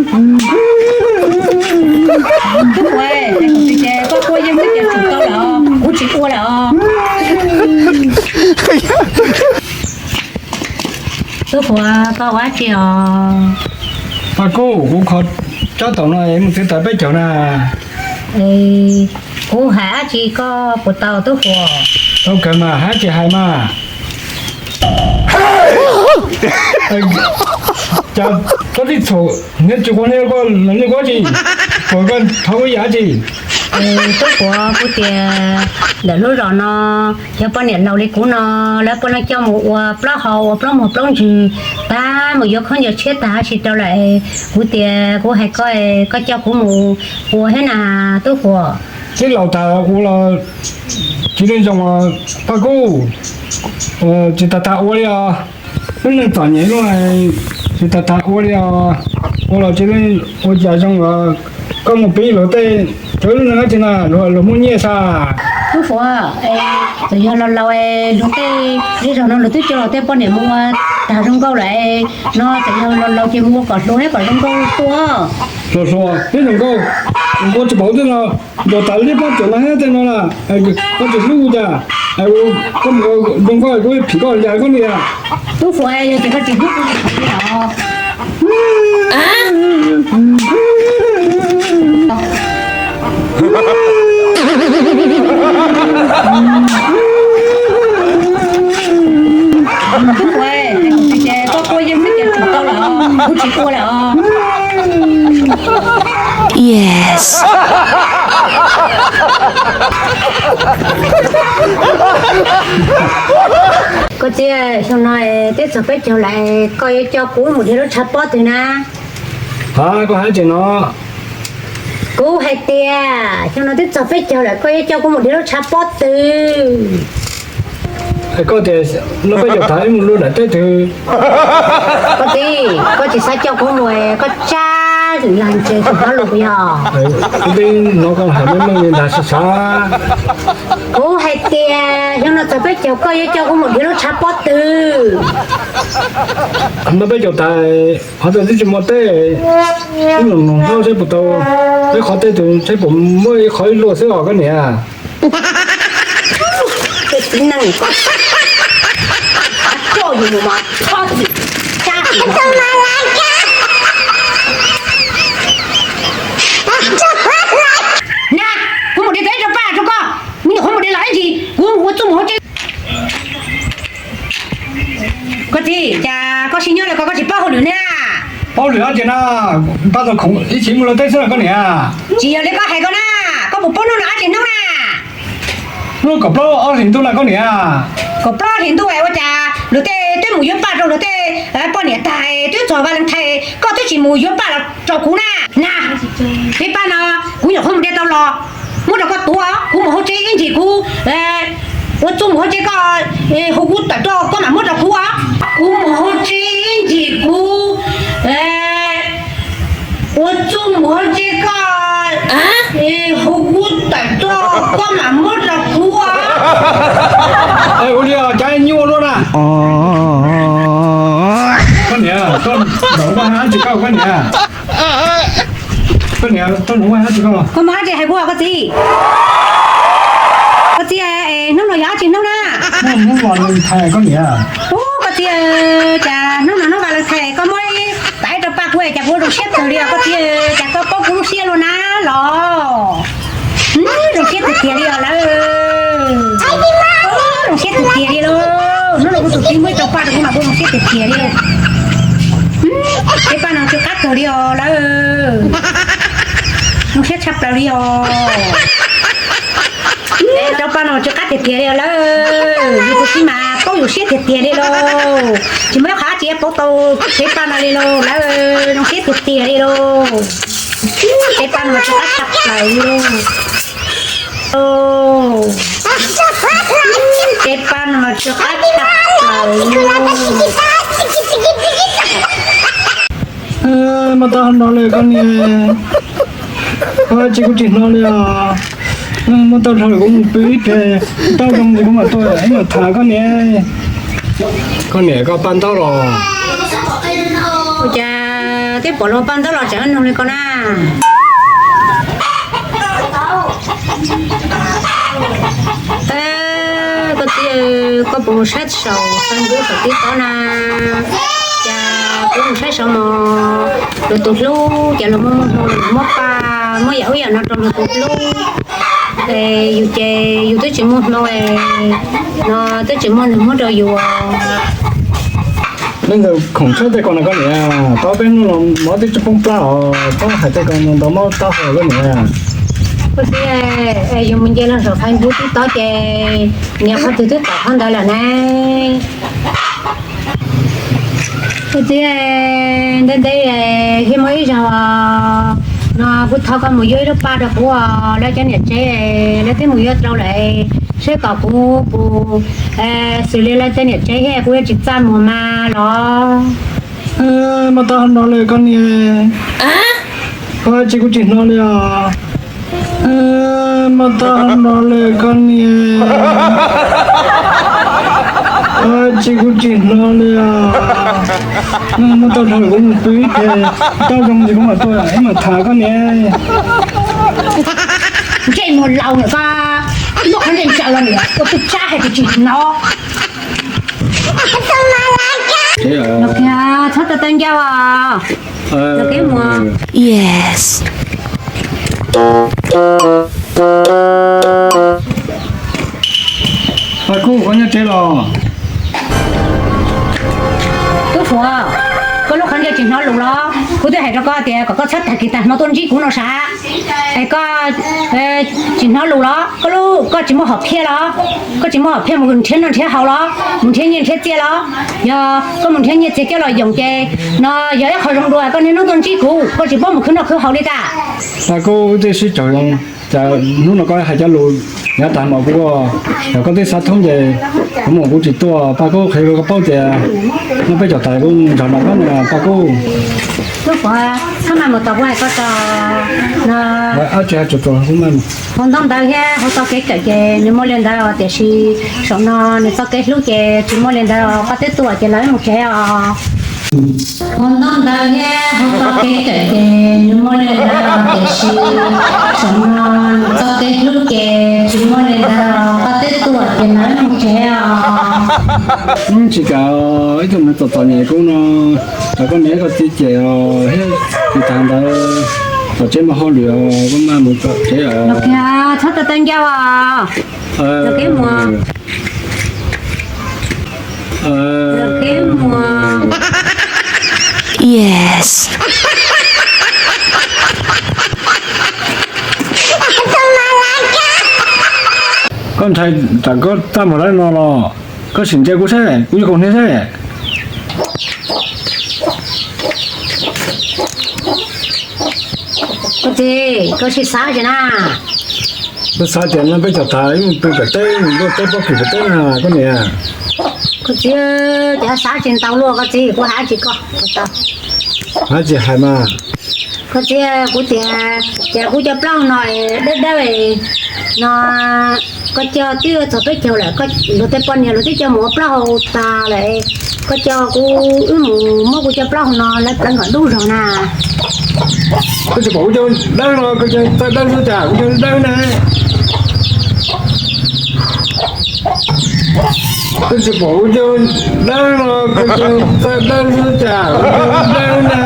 Tub Fuas, ces koj quaj yeej muab cov tsum tau lawm, kuv tsis ua lawm os. Tub Fuas, koj ua dab tsi os? Paj Kub, kuv kho tsab taum no es mus txiav taws peb caug na. Kuv hais dab tsi koj puas tau Tub Fuas? Tau kawg mas, hais tsis hais mas. Cas koj tib txhaum niag tsis quav niag koj los niag koj tsis quav koj thov ua yam dab tsi? Tub Fuas, kuv tias ntawm lub zos no yog poj niam laus li kuv no, lawv puav leej coj mus ua plaub hau ua plaub muag plaub ntsws, tag mus yuav khaub ncaws tshiab tag sis rau lawm. Kuv tias kuv hais koj, koj coj kuv mus ua thiab na Tub Fuas. Twb laus tas ua los tsis zoo, Paj Kub, tsis tas tas ua li os. Lub neej txom nyem luaj, tsis tas tas ua li os. Ua los tsis ua cas zoo os. Koj mus pib luag tej, txawm lub neej dab tsi na, luag muaj nyiaj xwb. Tub Fuas, txawm yog laus laus luag tej, zej zog no luag twb coj luag tej poj niam mus ua tag zoo nkauj lawm, no txawm yog laus laus ces mus ua kom hluas thiab kom zoo nkauj tuaj. Hluas hluas thiab zoo nkauj, ua tsis paub tej no, ntaus tas li pab tsuam no thiab tej no na, koj tsis hlub cas, koj mus zoo nkauj kuv phim koj li koj niam. Tub Fuas, yog tias koj tsis hlub kuv li os. Tub Fuas, ces koj quaj yeej muab cov tsum tau lawm, kuv tsis ua lawm os. Yes. Koj txiv, xyoo no twb txog peb caug lawm, koj yuav coj kuv mus dhia lub tshav pob twg na? Ha, koj hais tseem no. Kuv hais tias xyoo no twb txog peb caug lawm, koj yuav coj kuv mus dhia lub tshav pob twg? Koj tias no peb caug tas ib mus luaj daim teb twg? Koj txiv, koj tsis xav coj kuv mus, koj tsab lag ntses tsis hnov lus kuv yog. Kuv twb hnov koj hais meej meej li ntag, tsis xav. Kuv hais tias xyoo no txog peb caug koj yuav coj kuv mus dhia lub tshav pob twg? No peb caug tas, qhov twg twb tsis muaj teb, wb mus nug Hmoob seb puas tau, peb qhov teb twg seb puas muaj ib qhov ib luaj xwb os koj niam. Koj txiv neej ko, coj yus mus mas txhob txwm tsab. Na, kuv mus dhia teb rau paj rau koj, me nyuam qhuav mus dhia los ib ntsis, kuv mus ua txuj mus hauv tsev. Koj txiv, cas koj sim nyob li ko koj tsis paub hauj lwm na? Paub lwm dab tsi na, pab tau khoom ib chim mus luaj teb xwb na koj niam. Tsis yog li koj hais ko na, koj puas paub hnub no dab tsi hnub na? Hnub kaum plaub ob hlis ntuj na koj niam. Kaum plaub hlis ntuj ua cas luag tej twb mus yuav paj rau luag tej poj niam tag, twb txog Valentine koj twb tsis mus yuav paj los rau kuv na. Na, peb paj no kuv nyuam qhuav mus de tau los, muab rau koj tuav, kuv mus hauv tsev ib ntsis kuv ua txuj mus hauv tsev koj hu kuv tawm tuaj koj mam muab rau kuv os. Kuv mus hauv tsev ib ntsis kuv ua txuj mus hauv tsev koj hu kuv tawm tuaj koj mam muab rau kuv os. Ua li cas nyuaj luaj na. Koj niam, koj mus hauv tsev koj, koj niam. Koj niam, koj mus hauv tsev koj. Koj mus hauv tsev hais kuv os koj txiv. Koj txiv, hnub no yog dab tsi hnub na? Hnub Valentine koj niam. Ub, koj txiv, cas hnub no hnub Valentine koj muab ib tag rau paj kuv cas kuv zoo siab kawg li os koj txiv, cas koj paub kuv lub siab luaj na los. Zoo siab tiag tiag li os lawm. Zoo siab tiag tiag li lauj. Hnub no kuv tus txiv muab ib rau paj rau kuv mas kuv zoo siab tiag tiag li lauj. Tej paj no tsw qab kawg li os lawm. Zoo siab tshaj plaws li os. Rau paj no tsw qab tiag tiag li os lawm. Yus tus txiv mas paub yus siab tiag tiag li lauj. Tsis muaj ib qho dab tsi pauv tau tej paj no li lauj lawm. Zoo siab tiag tiag li lauj. Tej paj no tsw qab tshaj plaws li lauj. Tej paj no tsw qab tshaj plaws li lauj. Muab tau hlo li koj niam, koj tsis kuv tsis hnov li os. Muab tau hlo kuv mus pw ib pliag, tau zoo li kuv mam tuaj ib mam tham koj niam. Koj niam koj paj ntaub los? Ua cas Peb pom luag paj ntaub los tseem nug li ko na. Koj txiv, koj puas mus saib saum Facebook saum TikTok na? Cas kuv mus saib saum no, luag tus hlub cas luag muaj muaj hmoo, muab paj muab yam ub yam no rau luag tus hlub. Es yus ces yus twb tsis muaj hmoo no, twb tsis muaj neeg muab rau yus. Leej ntawd khoom tshaj tej ko na koj niam, tau peb hnub los mov twb tsis poob plab os, txhob hais tej ko ntau, mob taub hau koj niam. Koj txiv, yus mus nce los saum Facebook TikTok ces nias qhov twg twb tawm qhov ntawd lawm ne. Koj txiv, ntev ntev thiaj muaj ib zaug no kuv thov koj mus yuav ib lub paj rau kuv os, lawv cov niam tsev lawv twb mus yuav rau lawm, saib kom kuv puas xws li lawv tej niam tsev thiab kuv yuav tsis txaj muag mas los. Mob taub hau no lawm koj niam, koj tsis kuv tsis hnov li os. Mob taub hau no lawm koj niam, koj tsis kuv tsis hnov li os. Mob taub hau kuv mus pw ib pliag, taub zoo ces kuv mam tuaj ib mam tham koj niam. Ntsej muag laus lawm koj, lub qhov ntej ntsaws los niam ua pw tsab hais tias tsis hnov. Los kiag txhob tau tau ncauj os. Los kiag mus. Yes. Paj Kub, koj nyob tsev los? Tub Fuas, koj lub qhov ncauj tsis hnov lus los? Kuv twb hais rau koj tias kom koj txhob tag kis tag hmo tuaj ntsib kuv no sav. Es koj tsis hnov lus los? Koj lub, koj tsis muaj hom phiaj los? Koj tsis muaj hom phiaj mus nrhiav noj nrhiav haus los? Mus nrhiav nyiaj nrhiav txiaj los? Yog koj mus nrhiav nyiaj txiag coj los yoom ces no yog ib qho zoo dua, koj niaj hnub tuaj ntsib kuv, koj tsis paub mus khwv noj khwv haus li tas. Paj Kub, wb twb sib raug zoo, cas hnub no koj hais cov lus nyav tag mos kuv, yog koj twb xav thoob ces kuv mus kuv tsis tuaj. Paj Kub, qhia rau koj paub tias no peb cov tais kuj nrog nraim koj na Paj Kub. Tub Fuas, txhob maj mus tos kuv hais koj tso. Ab tsis hais tsuas tsuas kuv maj mus. Hauv ntaub ntawv thiab hauv txoj kev kawm ces nws muaj li ntawd, tiam sis saum no nws txoj kev hlub ces tsis muaj li ntawd, koj twb tuaj ces lawv mus tsev os. Hauv ntaub ntawv thiab hauv txoj kev kawm ces nws muaj li ntawd, tiam sis saum no nws txoj kev hlub ces tsis muaj li ntawd, koj twb tuaj ces lawv mus tsev os. Tsis kam, ib tug neeg txom txom nyem kuv no, tsam koj niam koj txiv cem os thiab. Tsis tas ntawd, tom tsev muaj hauj lwm os, kuv maj mus tom tsev os. Los kiag txhob tau tau ncauj os. Los kiag mus. Los kiag mus. Yes. Koj ntshai tsam koj txaj muag dab no los? Koj sim ntsia kuv saib, kuv yuav kaus hniav saib. Koj txiv, koj sim xav tsis na. Koj xav tias no peb cov tais pw pem teb, luaj teb pob kws pem teb na koj niam. Koj txiv, cov xav tsis ntau luaj koj txiv, kuv hais tsis koj. Hais tsis hais mas. Koj txiv, kuv tias, tias kuv cov plaub hau no dawb dawb no, koj coj twb txog peb caug lawm, luag tej poj niam luag twb coj mus ua plaub hau tas lawm, koj coj kuv wb mus muab kuv cov plaub hau no lawv plawv kom dub zog na. Koj tsis pom kuv cov dawb no, koj cov txawj dawb xwb cas kuv cov dawb na. Koj tsis pom kuv cov dawb no, koj cov txawj dawb xwb cas kuv cov dawb na.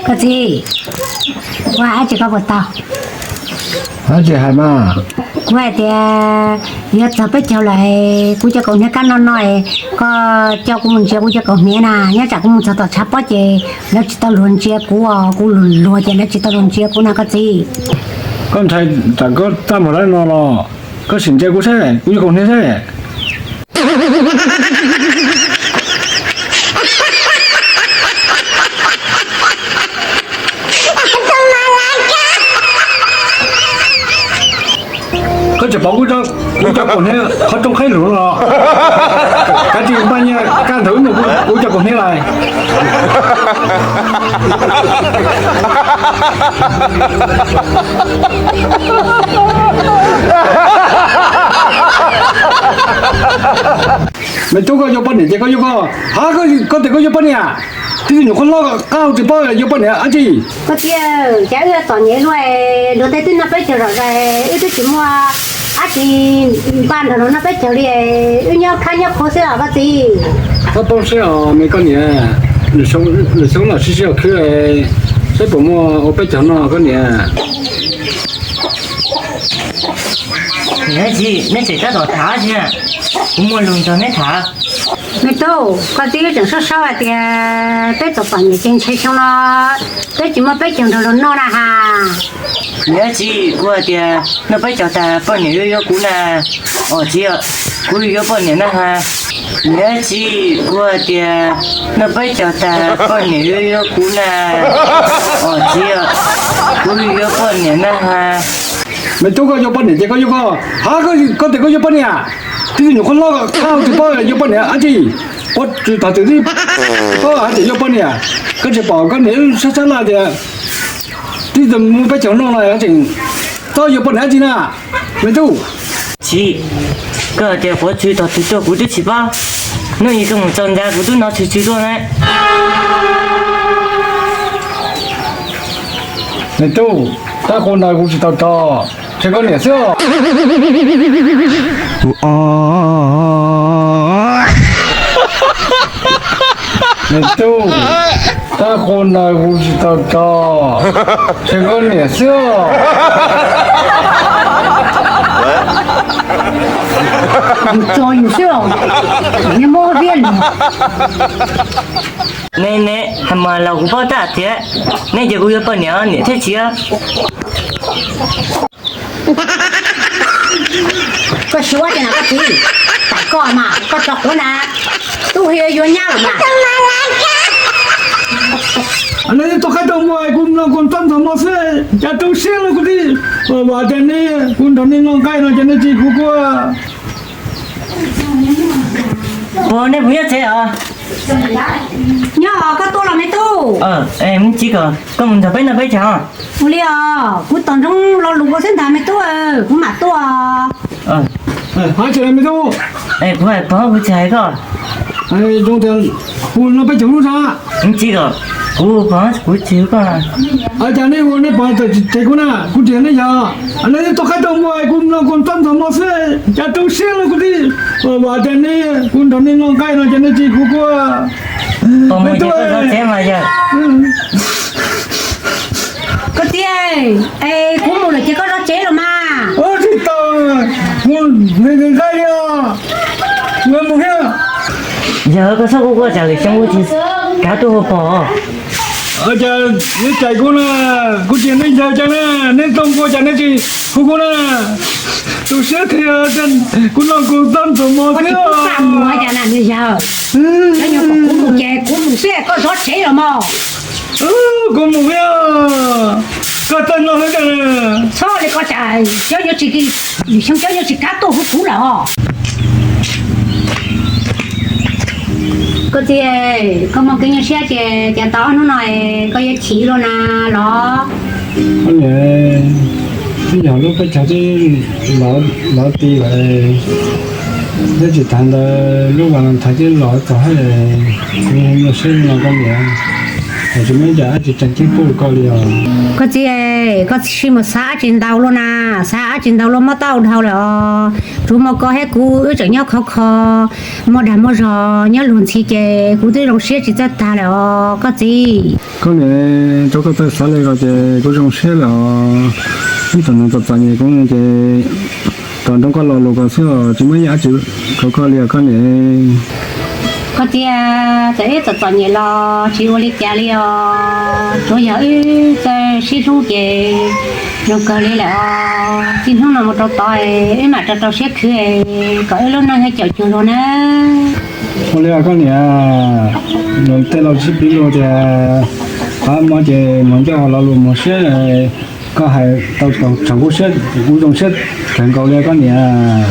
Koj txiv, kuv hais tsis koj puas tau? Hais tsis hais mas. Kuv hais tias yuav txog peb caug lawm, kuv cov kaus hniav kab no no, koj coj kuv mus ntsia kuv cov kaus hniav na, nyob tsam kuv mus txog tom tshav pob ces lawv tsis tau luag ntsia kuv os, kuv luag luag ces lawv tsis tau luag ntsia kuv na koj txiv. Koj ntshai tsam koj txaj muag dab no los? Koj sim ntsia kuv saib, kuv cov kaus hniav saib. Koj tsis pom kuv cov kaus hniav qhov rooj qhib lug los? Kav tsij npaj nyiaj kaj ntug wb mus kuv cov kaus hniav lawm. Me tub, koj yuav poj niam ces koj yuav koj, ha, koj tias koj yuav poj niam, twb yog nyuam qhuav hlob qab hau tsis paub yuav poj niam dab tsi. Koj txiv, cas wb txom nyem luaj, luag tej twb noj peb caug zom zaws, wb twb tsis muaj dab tsi npaj nrog luag noj peb caug li, wb nyob khab nyob khuav xwb os koj txiv. Txhob poob siab os me koj niam, lwm xyoo los sib sib khwv, saib puas muaj ua peb caug noj koj niam. Niam txiv, neb tseem tab tom tham tsi na? Kuv muaj lus nrog neb tham. Me tub, koj txiv tseem saib saib hais tias peb txom txom nyem ces ntshe xyoo no peb tsis muaj peb caug nrog luag noj na has. Niam txiv, kuv hais tias noj peb caug tas poj niam yuav yuav kuv na. Os txiv, kuv yuav poj niam na has. Niam txiv, kuv hais tias noj peb caug tas poj niam yuav yuav kuv na. Os txiv, kuv yuav poj niam na has. Me tub, koj yuav poj niam ces koj yuav koj, ha, koj tias koj yuav poj niam, twb yog nyuam qhuav hlob qab hau tsis paub yuav poj niam dab tsi. Ua tsis tau twm tib paub hais tias yuav poj niam, koj tsis pom koj niam sab sab laj tias twb tsis muaj peb caug noj no tseem txhob yuav poj niam dab tsi na, me tub. Txiv, koj hais tias quav txhwv tog twg tuaj kuv twb tsis paub, hnub ib koj mus txog ntxa kuv twb hnov txhwv txhwv tuaj na. Me tub, tab qhuas ntawd kuv tsis tau tog, ntshe koj niam xwb os. Me tub, tab qhuas ntawd kuv tsis tau tog, ntshe koj niam xwb os. Tso yus xwb os, niag mob viab li. Ne ne, hais mas los kuv paub tag tias neb ces kuv yuav poj niam niam thiab txiv. Koj suav tias no koj txiv, tam koj mas koj tso quav na, tub hwj yuav nyab lawm mas. Nej tau qaib tau muag kuv mloog kuv txaj ntxov mog xwb, cas rau siab los kuv tij. Vam tias nej, kuv nrog nej noj nqaij no ces nej tsis kuv kuj. Puas nej puas nyob tsev os? Nyob os, koj tuaj los me tub? Me txiv, koj mus nrog peb noj peb caug. Ua li os, kuv tos ntsoov lo lus koj xwb ntag me tub, kuv mam tuaj. Hais tseem me tub. Kuv hais pog kuv tsis hais koj. Zoo tias kuv noj peb caug lub sab. Me txiv, kuv pog kuv tsis hais koj. Cas nej ua nej pog tsis teb kuv na, kuv tsis yog nej yawg. Nej tau qaib tau muag kuv mloog kuv txaj ntxov mog xwb, cas rau siab los kuv tij. Vam tias nej, kuv nrog nej noj nqaij no ces nej tsis kuv kuj. Koj tij, es kuv mus lawm ces koj zov tsev los mas. Tsis tau, kuv nqaij li os, kuv mus thiab. Yog koj txhob kuj kuj, tsam lwm xyoo kuv tsis kav tuaj ua pog. Cas neb cais kuv na, kuv tsis yog nej yawg cas na, neb tau nqua cas neb tsis kuv kuv na. Tu siab tiag, kuv noj kuv txaj ntxov mog xwb. Kuv mus ces kuv mus xwb, koj zov tsev los mog. Kuv mus, koj txaj no xwb. Txhob li koj tsam cov yuav tsis, xyoo cov yuav tsis kav tuaj hu kuv lawm os. Koj txiv, koj muaj kev nyuaj siab ces cas tau ob hnub no koj yuav chim luaj na los? Ib yam lub peb caug twb lov ti lawm, thiab tsis tas ntawd lub vas thaiv twb lov txog thiab, kuv nyuaj siab no koj niam, es tsis muaj ib yam dab tsi tseem ceeb pub koj li os. Koj txiv, koj sim mus xav dab tsi ntau luaj na, xav dab tsi ntau luaj, mob taub hau dhau lawm os. Tsuas muaj koj thiab kuv wb tseem nyob khov kho, muaj dag muaj zog nyob luag ntxhi ces kuv twb zoo siab tsis txawj tag lawm os koj txiv. Koj niam, rau koj txawj xav li ko ces kuv zoo siab lawm os. Ib txom neej txom txom nyem kuv ces tos nroo koj lo lus ko xwb os, tsis muaj ib yam dab tsi rau koj li os koj niam. Koj txiv, txawm ib txom txom nyem los tsis ua li cas li os, tsuas yog wb txawj sib hlub ces zoo kawg li lawm os. Txij hnub no mus rau tod wb mam rau rau siab khwv kom wb lub neej thiaj caum cuag luag na. Ua li os koj niam, luag tej laus sib piv lus tias qhov mob ces mus ncauj, ho lo lus mus siab. Koj hais tau txog kuv siab, kuv zoo siab kawg nkaus li koj niam.